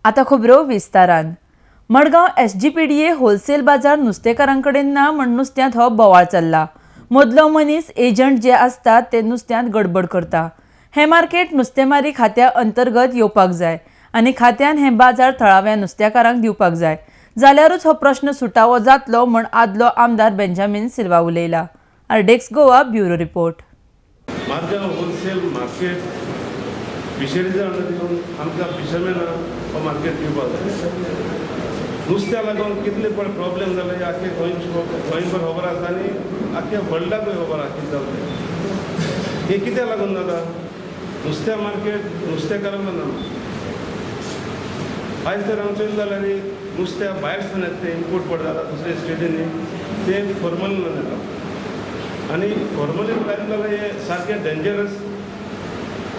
आतां खबरो विस्तारान. मडगांव SGPDA wholesale बाजार नुस्तेकारांकडेन ना म्हण नुस्त्यांत हो बोवाळ चल्ला. मदलो मनीस एजंट जे आसतात ते नुस्त्यांत गडबड करता. हें मार्केट नुस्तेमारी खात्या अंतर्गत येवपाक जाय आनी खात्यान हें बाजार थळाव्या नुस्तेकारांक दिवपाक जाय, जाल्यारूच हो प्रश्न सुटावो जातलो म्हण आदलो आमदार बेंजामीन सिल्वा उलयला. RDX Goa bureau report. Margao wholesale market फिशरीजा under येवन आमकां फिशरमॅनाक हो मार्केट दिवपाक जाय. नुस्त्या लागून कितले पळय प्रॉब्लेम जाले आख्खे गोंयभर खबर आसा आनी आख्ख्या वर्ल्डाकूय खबर आसा कितें जालें तें. हें कित्याक लागून जाता? नुस्त्या मार्केट नुस्तेकारांक ना. आयज तर हांव चोयलें जाल्यार नुस्त्या भायर सून येता तें इम्पोर्ट पड जाता दुसऱ्या स्टेटींनी, तें फॉर्मलीन येता आनी फॉर्मलीन लायलें जाल्यार हें सारकें डेंजरस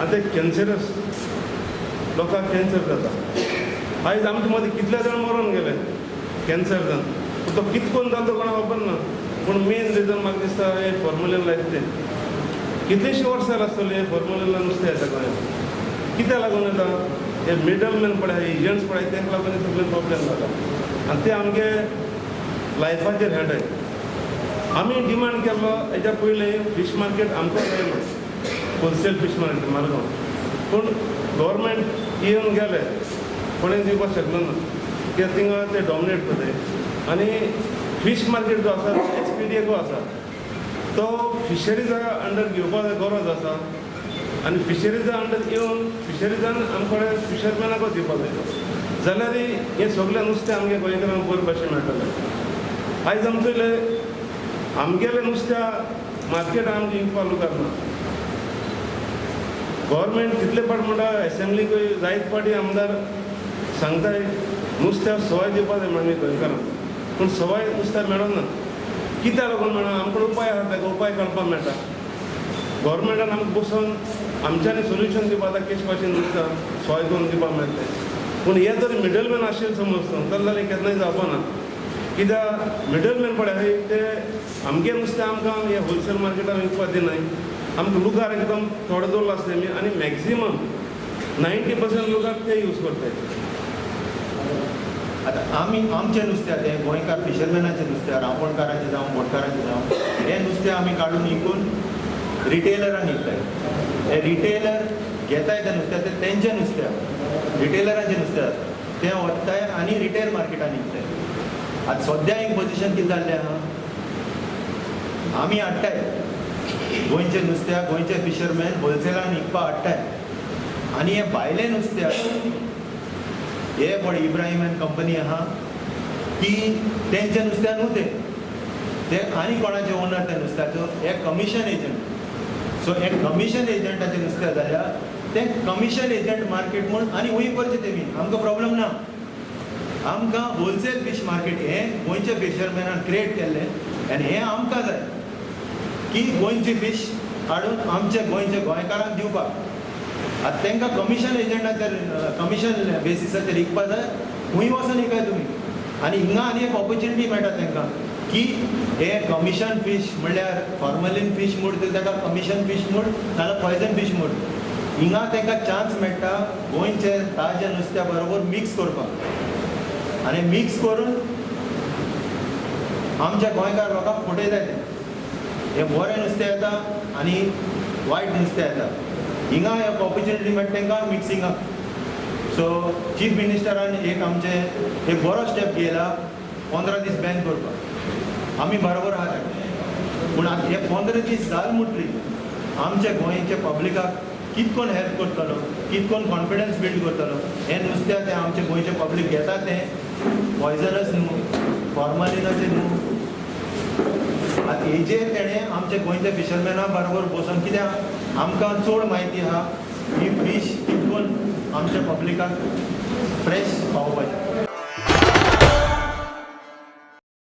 आनी तें कॅन्सरस, लोकांक कॅन्सर जाता. आयज आमचे मदीं कितले जाण मरोन गेले कॅन्सर जावन, पूण तो कितें करून जालो तो कोणाक खबर ना. पूण मेन रिजन म्हाका दिसता हें फॉर्मलीन लायता तें. कितलींशीं वर्सां आसतलीं हें फॉर्मलीन नुस्तें येता गोंयांत. कित्याक लागून येता? हे मिडलमॅन पळय, एजंट्स पळय, तांकां लागून सगळें प्रॉब्लेम जाता आनी ते आमगे लायफाचेर हेड. आमी डिमांड केल्लो हेच्या पयलीं फीश मार्केट आमकां जाय म्हणून, होलसेल फीश मार्केट मारगांव. पूण गव्हर्मेंट येवन गेले, कोणें दिवपाक शकलो ना, कित्याक थिंगा ते डॉमिनेट करताय. आनी फीश मार्केट जो आसा SPDA आसा तो फिशरीजा अंडर घेवपाक गरज आसा आनी फिशरीजा अंडर येवन फिशरीजान आमकडे फिशरमॅनाकूच दिवपाक जाय, जाल्यार हें सगळें नुस्तें आमगे गोंयकारांक बरें भाशेन मेळटलें. आयज आमचें आमगेलें नुस्त्या मार्केटान आमकां विकपाक लुगार ना. गव्हर्मेंट कितले फावट म्हणटा एसेंब्लीकूय जायत फावटी आमदार सांगताय नुस्त्याक सवाय दिवपाक जाय म्हणून गोंयकारांक, पूण सवाय नुस्त्याक मेळना. कित्याक लागून मेळना? आमकां उपाय आसा, ताका उपाय काडपाक मेळटा. गव्हर्मेंटान आमकां बसून आमच्यांनी सोल्युशन दिवपाक जाय कशे भाशेन नुस्त्या सवाय करून दिवपाक मेळटलें. पूण हे जर मिडलमॅन आशिल्ले समज तर जाल्यार केन्नाय जावपा ना. कित्याक मिडलमॅन पळय आहाय ते आमगे नुस्तें आमकां हे होलसेल मार्केटान विकपाक दिनाय. आमकां लुगार एकदम थोडो दवरलो आसता आमी आनी मॅक्सिमम 90% लुगार ते यूज करताय. आतां आमी आमचें नुस्तें तें गोंयकार फिशरमॅनाचें नुस्तें, रांपणकारांचें जावं बोटकारांचें जावं, हें नुस्तें आमी काडून विकून रिटेलरांक विकताय. हे रिटेलर घेताय तें नुस्तें, तें तेंचें नुस्तें, रिटेलरांचें नुस्तें जाता, तें व्हरताय आनी रिटेल मार्केटान विकताय. आतां सद्या एक पोजिशन कितें जाल्लें आहा, आमी हाडटाय गोंयचें नुस्त्या, गोंयचे फिशरमॅन होलसेलान विकपाक हाडटाय आनी हें भायलें नुस्तें हे पळय इब्राहीम एंड कंपनी आहा ती तेंच्या नुस्त्या न्हू, तें ते आनी कोणाचे ओनर त्या नुस्त्याचो, हे कमिशन एजंट. सो हे कमिशन एजंटाचें नुस्तें जाल्यार तें कमिशन एजंट मार्केट म्हूण आनी वयर करचें तेमी, आमकां प्रॉब्लम ना. आमकां होलसेल फीश मार्केट हें गोंयच्या फिशरमॅनान क्रिएट केल्लें आनी हें आमकां जाय की गोंयची फीश हाडून आमच्या गोंयच्या गोंयकारांक दिवपाक. आतां तांकां कमिशन एजंटाचेर कमिशन बेसिसाचेर विकपाक जाय, खंय वचोन विकाय तुमी. आनी हिंगा आनी एक ऑपॉर्च्युनिटी मेळटा तांकां की हे कमिशन फीश म्हणल्यार फॉर्मलीन फीश म्हूण, ताका कमिशन फीश म्हूण नाजाल्यार पॉयजन फीश म्हूण, हिंगा तांकां चान्स मेळटा गोंयचे ताज्या नुस्त्या बरोबर मिक्स करपाक आनी मिक्स करून आमच्या गोंयकार लोकांक फटयताय. तें हें बरें नुस्तें येता आनी वायट नुस्तें येता, हिंगा एक ऑपॉर्च्युनिटी मेळटा तांकां मिक्सिंगाक. सो चीफ मिनिस्टरान एक आमचें एक बरो स्टेप घेयला 15 दीस बॅन करपाक, आमी बरोबर आहा ताका. पूण आतां हे 15 दीस जाल म्हणटरी आमच्या गोंयच्या पब्लिकाक कित कोण हेल्प करतलो, कित कोण कॉन्फिडन्स बिल्ड करतलो? हें नुस्तें तें आमच्या गोंयचें पब्लीक घेता तें पॉयजनस न्हू, फॉर्मलिनाचें न्हू. आतां हेजेर तेणें आमच्या गोंयच्या फिशरमॅना बरोबर बसून, कित्याक आमकां चड म्हायती आहा ही फीश कित कोण आमच्या पब्लिकाक फ्रेश पावोवपाचें.